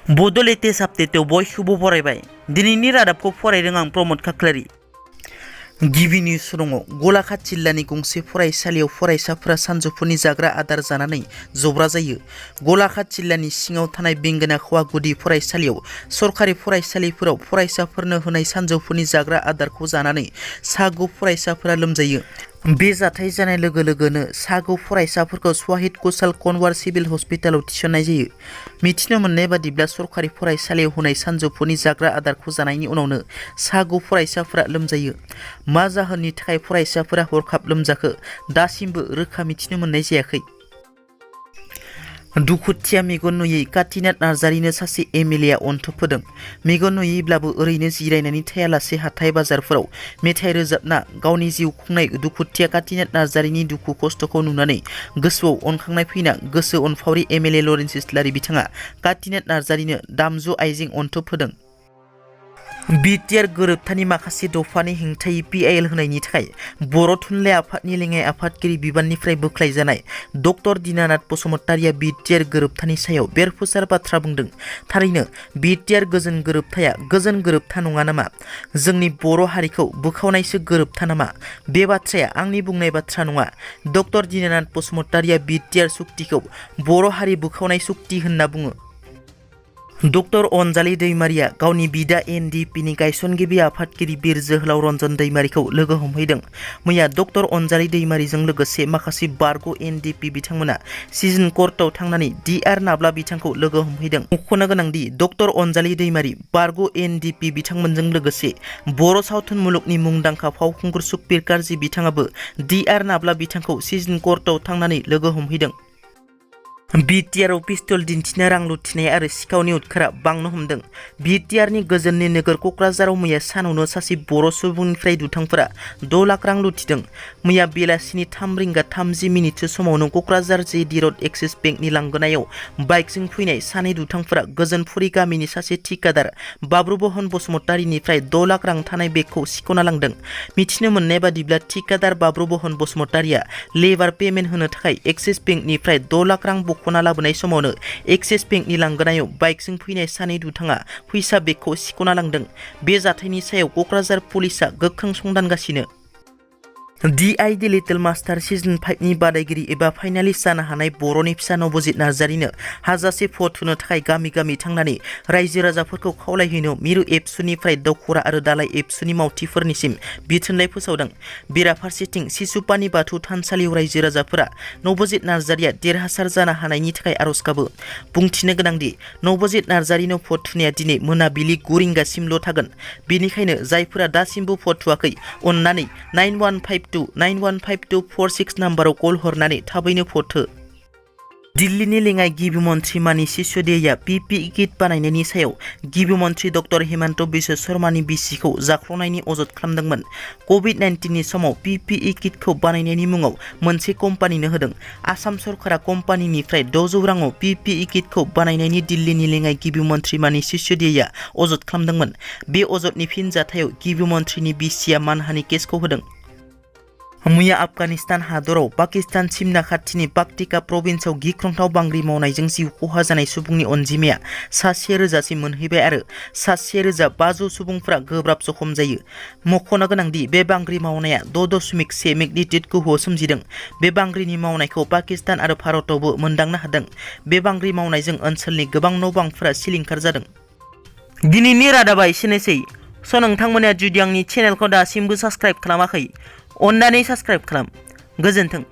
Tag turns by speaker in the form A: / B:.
A: बड' लेटेस्ट आपडेटआव बयखौबो बरायबाय। दिनैनि रादाबखौ फरायदों आं प्रमद खाख्लारि। गिबि निउस दङ। गलाघाट जिल्लानि गंसे फरायसालियाव फरायसाफोरा सानजौफुनि जाग्रा आदार जानानै जब्रा जायो। गलाघाट जिल्लानि सिङाव थानाय बेंगोना खवा गुदि फरायसालियाव सरखारि फरायसालिफोराव फरायसाफोरनो होनाय सानजौफुनि जाग्रा आदारखौ जानानै सा 9 फरायसाफोरा लोमजायो। बे जाथाय जानाय लोगो लोगोनो सा 9 फरायसाफोरखौ स्वाहिद कुशाल कनवार सिभिल हस्पिटालाव थिसननाय जायो। मिथिनो मोननाय बादिब्ला सरखारि फरायसालियाव होनाय सानजौफुनि जाग्रा आदारखौ जानायनि उनावनो सा 9 फरायसाफोरा लोमजायो। मा जाहोननि थाखाय फरायसाफोरा हरखाब लोमजाखो दासिमबो रोखा मिथिनो मोननाय जायाखै। दुखुथिया मेगन नुयै कातिनाथ नार्जारिनो सासे एमएलएआ अनथोब होदों। मेगन नुयैब्लाबो ओरैनो जिरायनानै थायालासे हाथाय बाजारफोराव मेथाइ रोजाबना गावनि जिउ खुंनाय दुखुथिया कातिनाथ नार्जारिनि दुखु खस्थ'खौ नुनानै गोसोआव अनखांनाय फैना गोसो अनफावरि एमएलए लरेन्स इस्लारि बिथाङा कातिनाथ नार्जारिनो दामजु आइजें अनथोब होदों। बिटिआर गोरोबथानि माखासे दफानि हेंथायै पिआइएल होनायनि थाखाय बर' थुनलाइ आफादनि लेङाइ आफादगिरि बिबाननिफ्राय बोख्लायजानाय डक्टर दीनानाथ बसुमतारिया बिटिआर गोरोबथानि सायाव बेरफुसार बाथ्रा बुंदों। थारैनो बिटिआर गोजोन गोरोबथाया गोजोन गोरोबथा नङा नामा? जोंनि बर' हारिखौ बोखावनायसो गोरोबथा नामा? बे बाथ्राया आंनि बुंनाय बाथ्रा नङा। डक्टर दीनानाथ बसुमतारिया बिटिआर सुक्तिखौ बर' हारि बोखावनाय सुक्ति होनना बुङो। डक्टर अनजालि दैमारिया गावनि बिदा एनडिपिनि गायसनगिरि आफादगिरि बिर जोहोलाव रन्जन दैमारिखौ लोगो हमहैदों। मैया डक्टर अनजालि दैमारिजों लोगोसे माखासे बारग' एनडिपि बिथांमोना सिजन कर्टआव थांनानै डिआर नाब्ला बिथांखौ लोगो हमहैदों। मख'नो गोनांदि डक्टर अनजालि दैमारि बारग' एनडिपि बिथांमोनजों लोगोसे बर' सावथुन मुलुगनि मुंदांखा फावखुंगुर सुकबिर कार्जि बिथाङाबो डिआर नाब्ला बिथांखौ सिजन कर्टआव थांनानै लोगो हमहैदों। बिटिआरआव पिस्तल दिन्थिना रां लुथिनाय आरो सिखावनि उदखारा बांनो हमदों। बिटिआरनि गोजोननि नोगोर क'क्राझाराव मैया सानावनो सासे बर' सुबुंनिफ्राय दुथांफोरा 6 लाख रां लुथिदों। मैया बेलासिनि 3:30 समावनो क'क्राझार जेडि र'ड एक्सिस बेंकनि लांगोनायाव बाइकजों फैनाय सानै दुथांफोरा गोजोनफुरि गामिनि सासे ठिकादार बाब्रुबहन बसुमतारिनिफ्राय 6 लाख रां थानाय बेगखौ सिख'ना लांदों। मिथिनो मोननाय बादिब्ला ठिकादार बाब्रुबहन बसुमतारिया लेबार पेमेन्ट होनो थाखाय एक्सिस बेंकनिफ्राय 6 लाख रां खना लाबोनाय समावनो एक्सिस बेंकनि लांगोनायाव बाइकजों फैनाय सानै दुथाङा फैसा बेगखौ सिख'ना लांदों। बे जाथायनि सायाव क'क्राझार पुलिसआ गोख्रों संदानगासिनो। डिआइडि लिटिल मास्टार सिजन 5नि बादायगिरि एबा फाइनालिस्ट जानो हानाय बर'नि फिसा नबजित नार्जारिनो हाजासे भट होनो थाखाय गामि गामि थांनानै रायजो राजाफोरखौ खावलायहैनो मिरु एबसुनिफ्राय दखरा आरो दालाय एबसुनि मावथिफोरनिसिम बिथोनलाइ फोसावदों। बेराफारसेथिं सिसुपानि बाथौ थानसालियाव रायजो राजाफोरा नबजित नार्जारिया देरहासार जानो हानायनि थाखाय आर'ज गाबो। बुंथिनो गोनांदि नबजित नार्जारिनो भट होनाया दिनै मोनाबिलि 9 रिंगासिमल' थागोन। बेनिखायनो जायफोरा दासिमबो भट होआखै अन्नानै 9152 नाम्बाराव कल हरनानै थाबैनो भट हो। दिल्लीनि लेङाइ गिबि मन्थ्रि मानिश सिस'दियाया पिपिइ किट बानायनायनि सायाव गिबि मन्थ्रि डक्टर हेमन्त बिश्व शर्मानि बिसिखौ जाख्ल'नायनि अजद खालामदोंमोन। कभिड-19नि समाव पिपिइ किटखौ बानायनायनि मुङाव मोनसे कम्पानिनो होदों। आसाम सरकारा कम्पानिनिफ्राय 600 राङाव पिपिइ किटखौ बानायनायनि दिल्लीनि लेङाइ गिबि मन्थ्रि मानिश सिस'दियाया अजद खालामदोंमोन। बे अजदनि फिनजाथायाव गिबि मन्थ्रिनि बिसिया मानहानि केसखौ होदों। मैया आफगानिस्तान हादराव पाकिस्तान सिमना खाथिनि पाक्तिका प्रभिन्सआव गिख्रंथाव बांग्रि मावनायजों जिउ खहा जानाय सुबुंनि अनजिमाया सा 1000सिम मोनहैबाय आरो सा 1500 सुबुंफोरा गोब्राब जखम जायो। मख'नो गोनांदि बे बांग्रि मावनाया 6.1 मेग्निट्युड गोहोआव सोमजिदों। बे बांग्रिनि मावनायखौ पाकिस्तान आरो भारतआवबो मोनदांनो हादों। बे बांग्रि मावनायजों ओनसोलनि गोबां न' बांफोरा सिलिंखार जादों। दिनैनि रादाबा एसेनोसै। नोंथांमोना जुदि आंनि चेनेलखौ दासिमबो साबस्क्राइब खालामाखै अन्नानै साबस्क्राइब खालाम। गोजोन्थों।